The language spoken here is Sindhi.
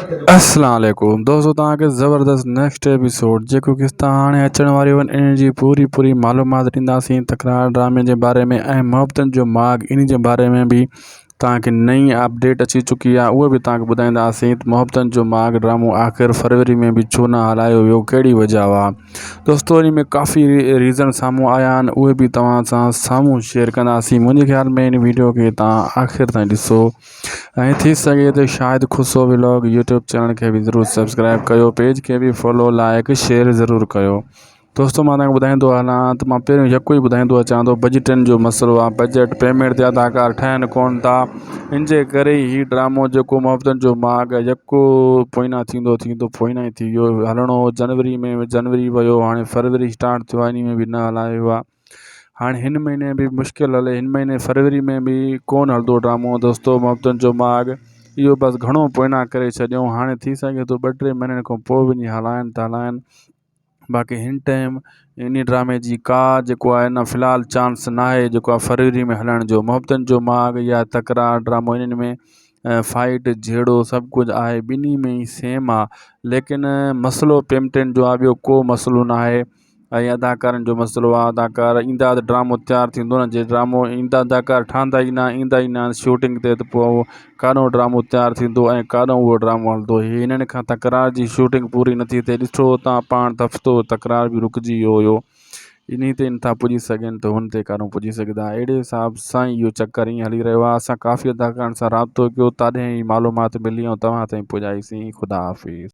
اسلام عليڪم دوستو توهان کي زبردست نيڪسٽ ايپيسوڊ جيڪو قسط هاڻي اچڻ واريون آهن ان جي پوري پوري معلومات ڏينداسين تڪرار ڊرامي جي باري ۾ ۽ محبتن جو ماڳ ان جي باري ۾ به توهان کي نئين اپڊيٽ اچي چڪي آهي اهو به توهان کي ٻڌائينداسين ته محبتن جو ماڳ ڊرامو آخر فروري ۾ به ڇو نه هلايو ويو ڪهڙي وجه آهي دوستو ان ۾ ڪافي ريزن سامهون آيا آهن اهي به توهان سان سامهون شيئر ڪنداسين منهنجي خيال ۾ ان ويڊيو کي توهان آخر تائين ڏسو ۽ ٿي سگهي ته Shahid Khoso vlog YouTube channel کي به ضرور سبسڪرائب ڪيو پيج کي به فالو لائڪ شيئر ضرور ڪيو دوستو مان تهانکي ٻڌائيندو هلان ته مان پهريون يڪو ئي ٻڌائيندو اچان ٿو بجيٽن جو مسئلو آهي بجيٽ پيمينٽ تي اداڪار ٺهن ڪون ٿا ان جي ڪري هي ڊرامو جيڪو محبتن جو ماڳ يڪو پوئنا ٿيندو ٿيندو پوئنا ئي ٿي ويو هلڻو هو جنوري ۾ جنوري ويو هاڻي فروري اسٽارٽ ٿيو آهي ان ۾ به نه هلايو آهي هاڻي هن مهيني به مشڪل هلي هن مهيني فروري ۾ به ڪونه هلندو ڊرامو دوستو محبتن جو ماڳ اهو بس گهڻو پوئنا ڪري ڇڏيو هاڻي ٿي سگهي ٿو ٻه ٽي مهينن کان پوءِ وڃي هلائن ته هلائن باقي هن ٽائيم ان ڊرامي جي ڪا جيڪو آهي نه في الحال چانس ناهي جيڪو آهي فروري ۾ هلڻ جو محبتن جو ماڳ يا تڪرار ڊرامو انهن ۾ فائيٽ جهيڙو سڀ ڪجهه آهي ٻنهي ۾ ئي سيم آهي ليڪن مسئلو پيمٽن جو آهي ٻيو ڪو مسئلو ناهي ۽ اداڪارن جو مسئلو آ اداڪار ايندا ته ڊرامو تيار ٿيندو نه جي ڊرامو ايندا اداڪار ٺهندا ئي نه ايندا ئي نه شوٽنگ تي ته پوء ڪاڏو ڊرامو تيار ٿيندو ۽ ڪاڏو اهو ڊرامو هلندو هي هنن کان تڪرار جي شوٽنگ پوري نٿي ٿئي ڏٺو تان پاڻ هفتو تڪرار به رڪجي ويو هيو انهي تي نٿا پڄي سگهن ته هن تي ڪاڏو پڄي سگهندا اهڙي حساب سان اهو چڪر ائين هلي رهيو آهي اسان ڪافي اداڪارن سان رابطو ڪيو تڏهن هي معلومات ملي ۽ توهان تائين پڄائيسين خدا حافظ.